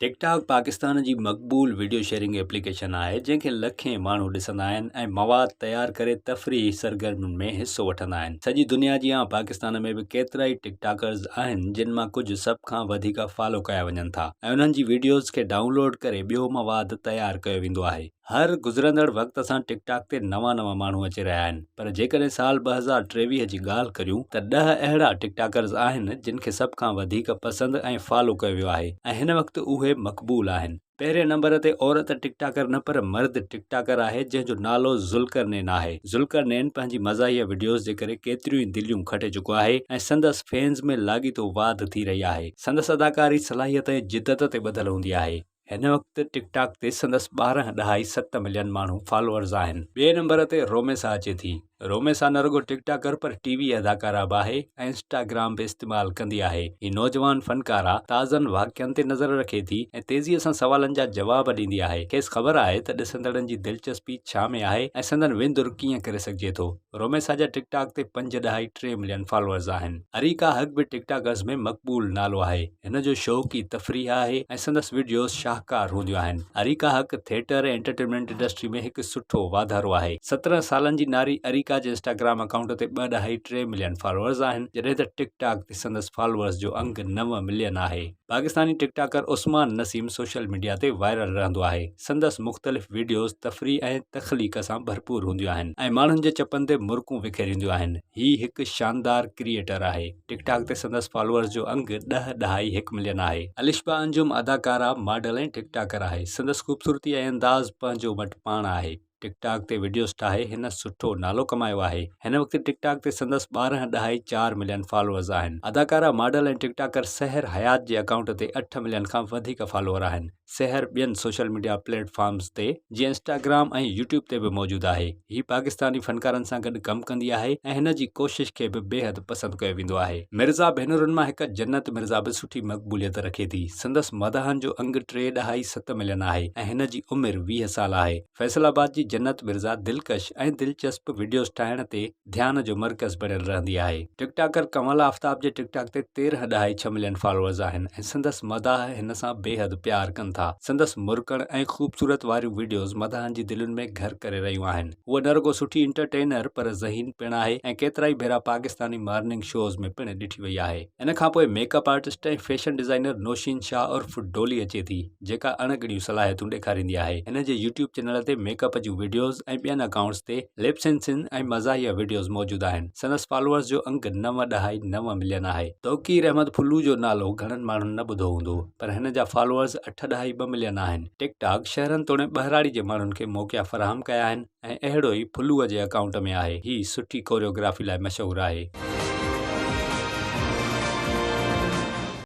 ٽڪ talk Pakistan جي مقبول video sharing application آهي جنهن کي لکين ماڻهو ڏسندا آهن ۽ مواد تيار ڪري تفريحي سرگرمين ۾ حصو وٺندا آهن. سڄي دنيا جيان پاڪستان ۾ به ڪيترائي ٽڪ ٽاڪرز آهن جن مان ڪجهه سڀ کان وڌيڪ فالو ڪيا وڃن ٿا ۽ انهن جي وڊيوز کي ڊائونلوڊ ڪري ٻيو مواد تيار ڪيو ويندو آهي. هر گذرندڙ وقت سان ٽڪ ٽاڪ تي نوان نوان ماڻهو اچي رهيا آهن پر جيڪڏهن سال 2023 جي ڳالهه ڪريون ته ڏهه اهڙا ٽڪ ٽاڪرز آهن جن کي سڀ کان وڌيڪ پسند ۽ فالو ڪيو ويو آهي ۽ هن وقت اهي مقبول آهن. پهرين نمبر تي عورت ٽڪ ٽاڪر نه پر مرد ٽڪ ٽاڪر آهي جنهن جو نالو ذوالقرنين آهي. ذوالقرنين پنهنجي مزاحيه وڊيوز جي ڪري ڪيتريون ئي دليون کٽي چڪو آهي ۽ سندس فينز ۾ لاڳيتو واڌ ٿي رهي آهي. سندس اداڪاري صلاحيت ۽ جدت تي ٻڌل هوندي آهي. هن وقت ٽڪ ٽاڪ تي سندس 12 ڏهائي ست ملين ماڻهو فالوورز آهن. ٻئي نمبر تي روميسا اچي ٿي. روميسا نه رڳو ٽڪ ٽاڪر پر ٽي وي اداڪارا به آهي ۽ انسٽاگرام به استعمال ڪندي آهي. هي نوجوان فنڪارا تازن واقعن تي نظر رکي ٿي ۽ تيزيء سان سوالن جا جواب ڏيندي آهي. کيس خبر آهي ته ڏسندڙن جي دلچسپي ڇا ۾ آهي ۽ سندن وندر ڪيئن ڪري سگهجي ٿو. روميسا جا ٽڪ ٽاڪ تي پنج ڏهائي ٽي ملين فالوورز آهن. اريڪا حق به ٽڪ ٽاڪرز ۾ مقبول نالو آهي. هن جو شوق ئي تفريح آهي ۽ سندس وڊيوز شاهڪار هونديون آهن. اريڪا حق ٿيٽر ۽ انٽرٽينمينٽ انڊسٽري ۾ هڪ سٺو واڌارو آهي. 17 سالن جي ناري اريڪا جي انسٽاگرام اڪائونٽ تي ٻه ڏهائي ٽي ملين فالوورز آهن، جڏهن ته ٽڪ ٽاڪ تي سندس فالوورز جو انگ نو ملين آهي. Pakistani TikToker Usman Naseem social media تي وائرل رهندو آهي. سندس مختلف وڊيوز تفريح ۽ تخليق سان ڀرپور هونديون آهن ۽ ماڻهن جي چپن تي مرڪون وکيرينديون آهن. هي هڪ شاندار ڪريئيٽر آهي. ٽڪ ٽاڪ تي سندس فالوورز جو انگ ڏهه ڏهائي هڪ ملين آهي. الشبا انجم اداڪارا، ماڊل ۽ ٽڪ ٽاڪر آهي. سندس خوبصورتي ۽ انداز پنهنجو مٽ پاڻ آهي. ٽڪ ٽاڪ تي وڊيوز ٺاهي هن سٺو نالو ڪمايو آهي. هن وقت ٽڪ ٽاڪ تي سندس 12 ڏهائي چار ملين فالوورز آهن. اداڪارا، ماڊل ۽ ٽڪ ٽاڪر سحر حيات جي اڪائونٽ تي اٺ ملين کان وڌيڪ فالوور آهن. سحر ٻين سوشل ميڊيا پليٽ فارمز تي جيئن انسٽاگرام ۽ يوٽيوب تي به موجود آهي. هي پاڪستاني فنڪارن سان گڏ ڪم ڪندي آهي ۽ هن جي ڪوشش کي به بيحد پسند ڪيو ويندو آهي. مرزا ڀينرن مان هڪ جنت مرزا به سٺي مقبوليت رکي ٿي. سندس مداحن جو انگ ٽي ڏهائي ست ملين آهي ۽ هن جي عمر 20 سال آهي. فيصل آباد جي جنت مرزا دلڪش ۽ دلچسپ وڊيوز ٺاهڻ تي ڌيان جو مرڪز بڻيل رهندي آهي. ٽڪ ٽاڪر ڪنول آفتاب جي ٽڪ ٽاڪ تي 13 ڏهائي ڇهه ملين فالوورز آهن ۽ سندس مداح هن سان بيحد پيار ڪن ٿا. سندس مرڪڻ ۽ خوبصورت واريون وڊيوز مداحن جي دلين ۾ گهر ڪري رهيون آهن. هوء نه رڳو سٺي انٽرٽينر پر ذهين پڻ آهي ۽ ڪيترائي ڀيرا پاڪستاني مارننگ شوز ۾ پڻ ڏٺي وئي آهي. ان کانپوء make up artist ۽ fashion designer Nausheen Shah عرف ڊولي اچي ٿي. جيڪا اڻ ڳڻيون صلاحيتون ڏيکاريندي آهي. هن جي يوٽيوب چينل تي ميڪ اپ جون وڊيوز ۽ ٻين اڪائونٽس تي لپ سنسنگ ۽ مزاحيه وڊيوز موجود آهن. سندس فالوورز جو انگ نو ڏهائي نو ملين آهي. توقير احمد ڦلو جو نالو گهڻن ماڻهن نه ٻڌو هوندو پر هن جا فالوورز اٺ ڏهائي ٻه ملين آهن. ٽڪ ٽاڪ شهرن توڻي ٻهراڙي جي ماڻهن کي موقعا فراهم ڪيا آهن ۽ اهڙو ئي ڦلوء جي اڪائونٽ ۾ آهي. هي سٺي ڪوريوگرافي لاء مشهور آهي.